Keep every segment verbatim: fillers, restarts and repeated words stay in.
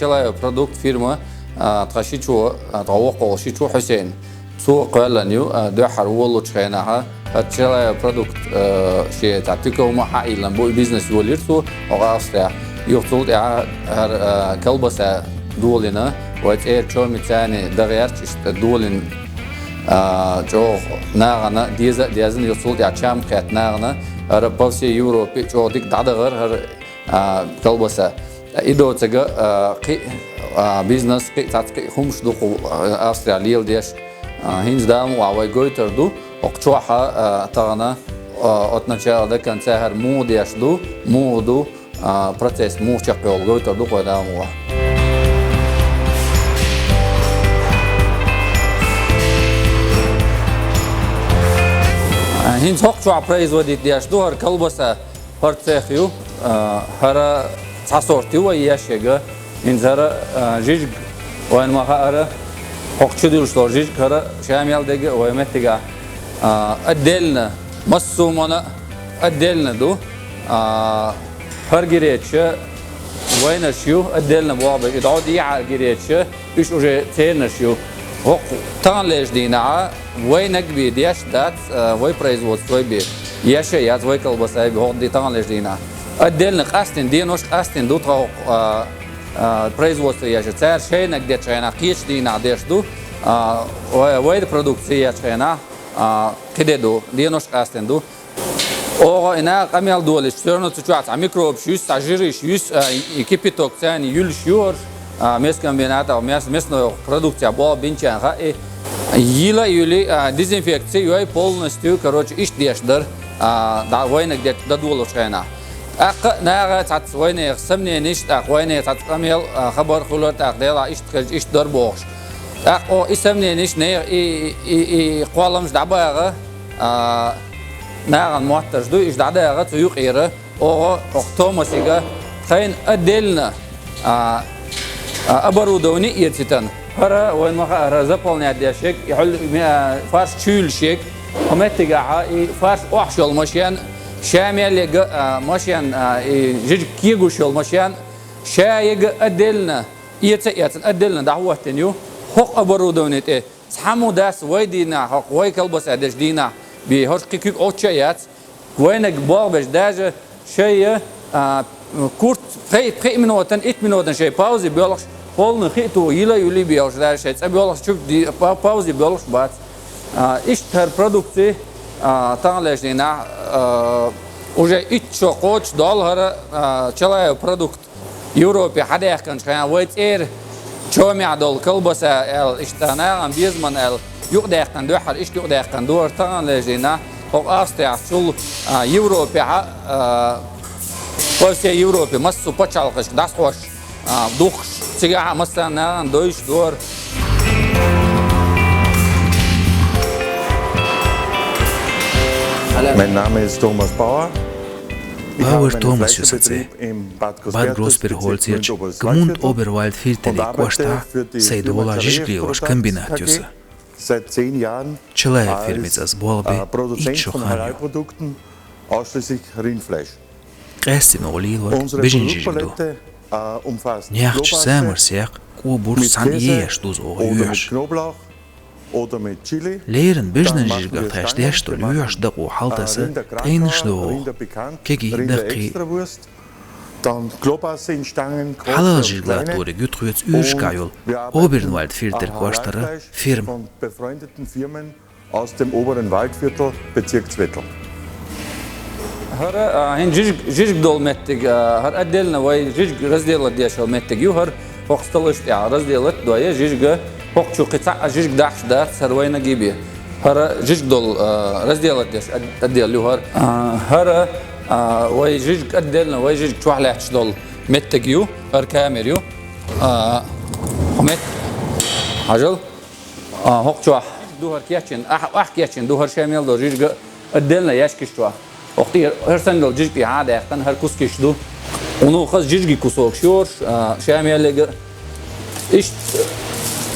Челаев продукт фирма, а, тха шичо, а, тха воккхагӀа шичо Хьусейн. Цо кхоьллина ю, а, дуьххьара воллучу хенахьа, а, Челаев продукт, а, шен цхьа тукам хьаиллина бу, и бизнес йолийра цо, оха Австрия. Юха цул тӀаьхьа хӀара, а, колбаса долийна, вай цӀера чоми царни дан гӀерташ иштта долийна, а, чӀогӀа нахана деза а дезна, юха цул тӀаьхьа чам кхетта нахана, хӀара по всей Европе чӀогӀа дика дӀадахара хӀара а, колбаса. И доцург, а, кхин а, бизнес, кхин а цхьацца кхин а хӀумаш ду кху, а, Австрехь леладеш. А, хӀинца Дала мукъалахь вай гойтур ду, хӀокху чохь а, а, тахана, а, от начала до конца хӀара муха деш ду, муха ду, а, процесс муха чекхйолу гойтур ду кху вай Дала мукъалахь. А, хӀинца хӀокху чохь производить деш ду хӀара колбаса. ХӀара цех ю, а, хӀара цхьа сорт ю вай еш ерг. ХӀинца хӀара, а, жижиг вайна ма хаъара, хӀокху чу дуьллуш долу жижиг хӀара ша мел дерг а вай меттигахь, а, отдельно, массо а мана отдельно ду. А, хӀара гиреча вайнаш ю, отдельно боху бен, и дӀо дехьа гиреча, уьш уже цернаш ю. ХӀокху таханлерчу дийнахьа вайнаг бен деш дац, а, вай производство бен. Еш а яц вай колбаса бен, хӀокху ди-, таханлерчу дийнахьа. Отдельно къастина, денош къастина ду тхан хӀокху, а, а, производство еш. Цара шайнаг дечу хенахь, кхечу дийнахь деш ду, а, вай, вай продукция ечу хенахь, а, кхин де ду, денош къастина ду. Оха и наха къамел долуш, всё равно цу чохь цхьа микробаш юьсу, цхьа жираш юьсу, а, и, и кипяток царна юьллуш ю хӀорш, а, мясокомбинатах, мяс-, мясной продукция болх бинчарна хаьа. Йила а юьлий, а, дезинфекция йой полностью, короче, иштта деш дара, а, дӀа вайнаг дечу дан долучу хенахь. ТӀаккха а наха цхьацца вайнехан сомнениш, тӀаккха вайнехан цхьацца къамел, а, хабар хуьлура, тӀаккха делахь иштта хилча, иштта дара бохуш. ТӀаккха оха и сомнениш, нехан и, и, и, и кхолламаш дӀабаха, а, нахана моттарш ду, иштта дӀадаха цу юкъера, оха, оха Томасига тхайна отдельно, а, а, оборудование эцитан. ХӀара, вайна ма хаъара, заполнять деш ерг, и хьуьл-, ме-, а, фарш чуьйлуш ерг, хӀо меттигахьа, и фарш охьуш йолу машен, ша мел ерг, а, машен, а, и жижиг кегуш йолу машен, ша ерг отдельно, эца а эцна, отдельно дӀахӀоттина ю, хӀокху оборудование тӀе. Цхьаммо дац вай дийнахь, хӀокху вай колбаса дечу дийнахь, бен хӀорш кхин куьг Ӏоттуш а яц. Вайнаг болх беш даже шайя, а, курт пхи-, пхи минотан, итт минотан шай паузи боьлхуш, холна хи а туху, йила а юьлий бехуш, даже шай цӀа боьлхуш, чу ди-, па-, паузи боьлхуш бац. А, иштта хӀара продукция, а, таханлерчу дийнахь, а, уже итт шо кхочуш долу хӀара, а, Челаев продукт. Европе хьадаьккхинчу хенахь вай цӀера чомехь долу колбаса аьлла, иштта нахана безаман аьлла, юкъадаьккхина дуьххьара, иштта юкъадаьккхина дора таханлерчу дийнахь, хӀокху Австрияхь чул, а, Европехьа, а, по всей Европе массо а пачхьалкхашка дӀасхьош, а, духкуш, цигахьа массарна нахана дойуш дора. Mein Name ist Thomas Bauer. Бауэр Томас ю сан цӀе. Бад Гросбергхольцерчу Гмунд Обервальд-Фельтере кӀоштахь сайн дола жижиг лелош комбинат ю сан. Челаев фирмица ас болх бе итт шо хан ю. Къаьсттина оха лелорг бежана жижиг ду. Нехачу самар сехь кӀобурш цхьаьна еш дуза оха йоьш. Леррина бежанан жижигах тхаьш деш долу йоьш дакъо хьалтаса тӀайнаш догӀу, кегий даккхий. Хьалал жижиг латториг ю тхоьца уьйрашкахь йолу Обернвальд-Фельтер кӀоштара фирма. Aus dem Oberen Waldviertel, Bezirk Zwettl. ХӀара, а, хӀин жижиг, жижиг долу меттиг, а, хӀара отдельно вай жижиг разделать деш йолу меттиг ю, хӀара хӀокху столаш тӀехь разделать дой жижига, хӀокху чу кхин цхьа а жижиг дахьаш дац, хӀара вайна гиби. ХӀара жижиг долу, а, разделать деш от-, отдел ю хӀара. А, хӀара, а, вай жижиг отдельно, вай жижиг чохь лаьтташ долу меттиг ю, хӀара камер ю. А, хӀокху мет-, хьажал. А, хӀокху чохь ду хӀара кечйина, ахь, ахь кечйина ду хӀара ша мел долу жижиг отдельно ящикаш чохь. ХӀокху тӀера хӀара санна долу жижиг тӀе хьа а даьккхина, хӀара кускаш ду. Вуно хаза жижиги кусокаш ю хӀорш, а, ша мел ерг. Иштта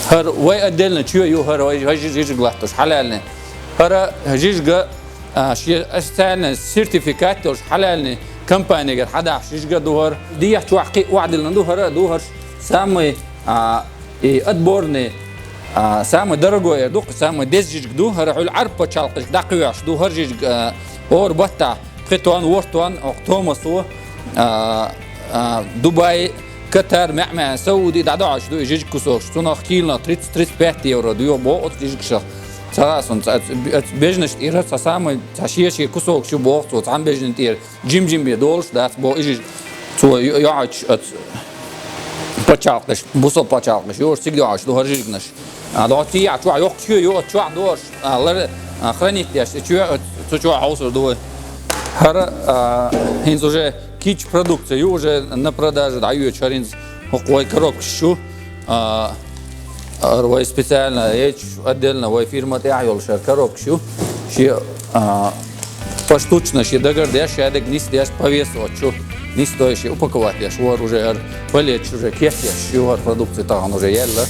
хӀара вай отдельно чоь ю хӀара вай, вай жи-, жижиг латтош хьалаьллий. ХӀара жижиг, а, шен официальный сертификат йолуш хьалаьллий компанигара хьадахьаш жижиг ду хӀара. Дехьа чохь кхин а охьадиллина ду хӀара, ду хӀорш. Самый, а, и отборный, а, самый дорогой эр ду, самый деза жижиг ду, хӀара хьуьлла Ӏарб пачхьалкхашка дӀакхоьхьаш ду, хӀара жижиг, а, хӀора баттахь пхи тонн, ворхӀ тонн, оха Томасо, а, а, Дубай, Катар, маьӀ-маьӀ, Сауди дӀадоӀуш ду и жижиг кусокаш. Цунах килонах тридцать, тридцать пять евро ду, йо, боху оцу жижигашах. Ца хаьа суна, ца, ца, ца бежанаш тӀера, ца самый, ца шен-шен кусокаш ю боху цо, цхьана бежана тӀера. Жим-жим бен долуш дац, бо, иза цо йо-, йоӀучу оцу пачхьалкхаш, бусалба пачхьалкхаш, йоӀуш цига йоӀуш ду хӀара жижигнаш. А, дӀо ца яхь чохь йоккхачу чоь, йо, оцу чохь дош, а, лар, а, хранить деш, и чоь, оцу, цу чохь хьовсур ду вай. ХӀара, а, хӀинца уже кийча продукция ю, уже на продажу дӀайоьдуш, хӀара хӀинца хӀокху вай коробкаш ю. А, ара вай специально, эчу отдельно вай фирма тӀехь йолуш ара коробкаш ю. Шен, а, поштучно шен дагар деш, шадерг нисдеш, по весу оцу нисдой шен упаковать деш, вара уже ара палеташ уже кестеш, ю ара продукция тахана уже яьлла.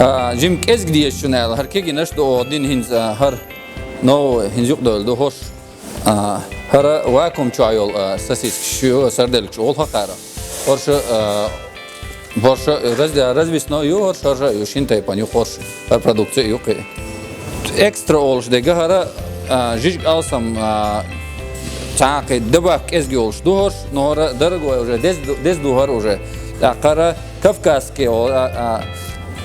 А, жим кӀезиг дезаш чу аьлла, хӀара кегийнаш ду оха дина хӀинца, а, хӀара новый хӀинца юкъадевлла ду хӀорш. А, хӀара вакуум чохь йолу, а, сосискаш ю, сарделлигаш олу хӀокхара. ХӀорш, а, хӀорш раз-, развесной ю, хӀорш, хӀорш ю, шина тайпана ю хӀорш. ХӀара продукция ю кхин. Экстра олуш дерг хӀара, а, жижиг алсам, а, цхьа кхин добавка кӀезиг йолуш ду хӀорш, но хӀара дорогой уже, деза ду, деза ду хӀара уже. ТӀаккха хӀара Кавказский о-, а, а,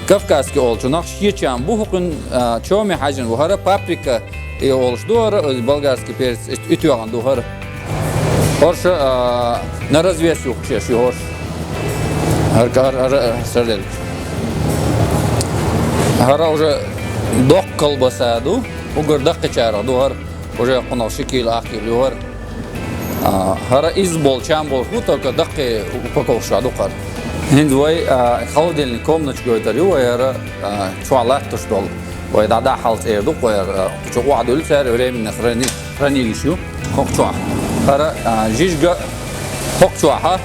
Кавказский олучунах шен чам бу хӀокхуьнан, а, чоме хьаьжжина ву хӀара, паприка и олуш ду хӀара, болгарский перец и, и тоьхна ду хӀара. ХӀорш, а, на развес юхкуш ю хӀорш. ХӀара, хӀара, хӀара сарделлиг. ХӀара уже доккха колбаса ду, уггар даккхичарах ду хӀара. Уже кхунах ши кило, ах кило ю хӀара. А, хӀара иза болу, чам болуш бу, только даккхий упаковкаш чохь ду хӀара. ХӀинца вай, а, холодильник комнаташ гойтур ю вай хӀара, а, чохь латтош долу. Вай дӀа-дӀа хьалца эр ду-кх вай хӀара, а, чу охьадуьллу цара, временно храни-, хранилище ю хӀокху чохь. ХӀара, а, жижиг хӀокху чохь,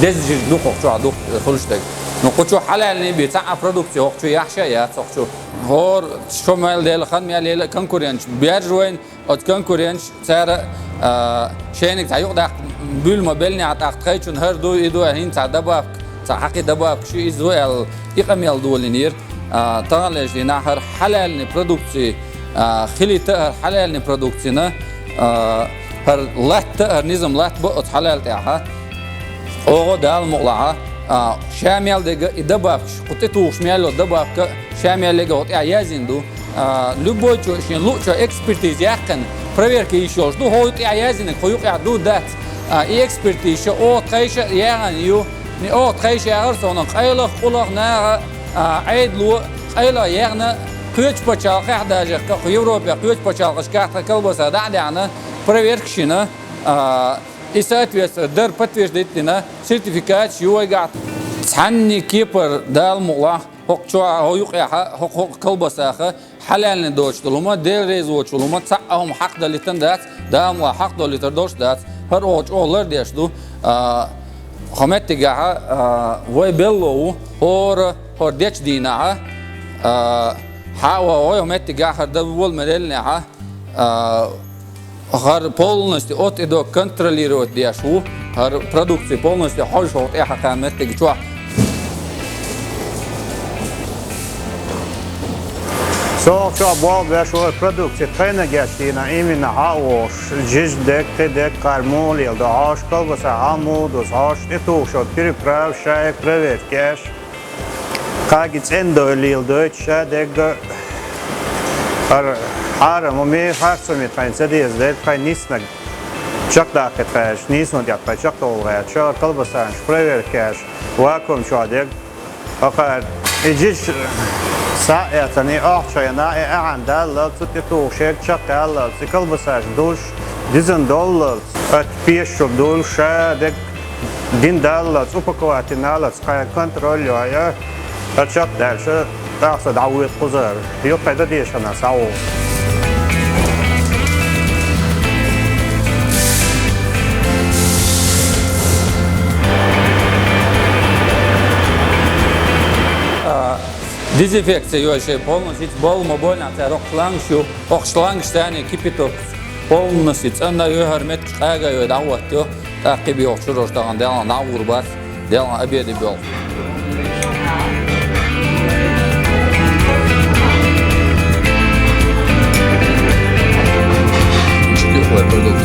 деза жижиг ду хӀокху чохь ду, хуьлуш дерг. Ну, кху чу хьалаьллий бен цхьа а продукция хӀокху чу яхьаш а яц хӀокху чу. ХӀора шо мел дела, хан мел ела конкуренташ баьржа вайна, оцу конкуренташ цара, а, шайниг цхьа юкъадаккха буьйлу ма беллинехь, тӀаккха тхайчунна хӀара ду, и ду аьлла, хӀинца цхьа добавка, цхьа хьакхи добавка шу иза ду аьлла, и къамел долийнера. А, таханлерчу дийнахь хӀара хьалаьллий продукция, а, хилийта хӀара хьалаьллий продукцина, а, хӀара латта, хӀара низам латта бо оцу хьалаьлла тӀехь. Оха Дала мукъалахь, а, ша мел дерг и добавкаш, кху тӀе тухуш мел йолу добавка, ша мел дерг хӀокху тӀехь яздина ду. А, любой чо шен луъучо экспертиза яьккхина, проверка йиш йолуш ду, хӀокху тӀехь яздинарг хӀокху юкъехь ду, дац. А, и экспертиза ша оха тхайша а яхана ю, и оха тхайша яхара, со хӀунан къайлаха, къулаха наха, а, Ӏедало къайлаха яхана, кхечу пачхьалкхехь даже, кху Европехь кхечу пачхьалкхашкахь тхан колбаса дӀа а даьхьна, проверка йина, а, и соответственно дар подтверждить дина, сертификаташ ю вайгахь. Цхьанний кепара Дала мукъалахь, хӀокху чохь, хӀокху юкъехь, хӀокху, хӀокху колбасаха хьалаьллий доцуш долу хӀума, Дела реза воцуш волу хӀума, цхьа а хӀума хьакхадалийтина дац, Дала мукъалахь хьакхадолуьйтур долуш дац. ХӀара оха чӀогӀа лардеш ду. А, хӀокху меттигехь, а, вай белло ву, хӀора, хӀора дечу дийнахь, а, хьа а вогӀий хӀокху меттигехь, хӀара дан вола мел еллинехь, а, хӀара полностью от и до контролировать деш ву, хӀара продукция полностью хьожуш хӀокху тӀехь хьакха меттиг чохь. Со хӀокху чохь болх беш вара продукция тхайнарг гечдийна, именно хьа а вогӀуш, жижиг дерг, кхин дерг, кхара муха леладо, хьожуш колбаса хьа муха дузу, хьожуш тӀетухуш йолу приправа, шайга проверка еш. Кхаги цӀена дой леладойту ша дегга, хӀара хьарам ме, харцо ме тхайн ца деза дерг, тхайн нисанарг чекхдаккхи тхаьш, нийсонан тӀехь тхайн чекхдовла гӀерташ, хӀара колбасанаш проверка еш, вакуум чохь дерг. ХӀокхара и жижиг схьа а эцна, и охьачу хенахь, и ахьана даллалц, цу тӀе тухуш ерг чекхъяллалц, и колбасаш дузуш, дизина доллалц, оцу пешачуьра дузуш, ша дерг дина даллалц, упаковать дина даллалц, кхин контроль йой, а, ша чекхдаьлча, тӀаккха со дӀавоьду кхузара. Юккъе дан дезаш хӀана схьавогӀу. А, дезинфекция йой шайн полностью, хӀинца болу ма бойнахь цара хӀокху шлангаш ю, хӀокху шлангаш царна кипяток. Полностью цӀена йоьхьар метташ къагайой дӀахӀоттайо, тӀаккха кхиболча чуьра уж тахан Даьлан дӀагӀур бац, Даьлан обеда бола. Иштта юххе продукт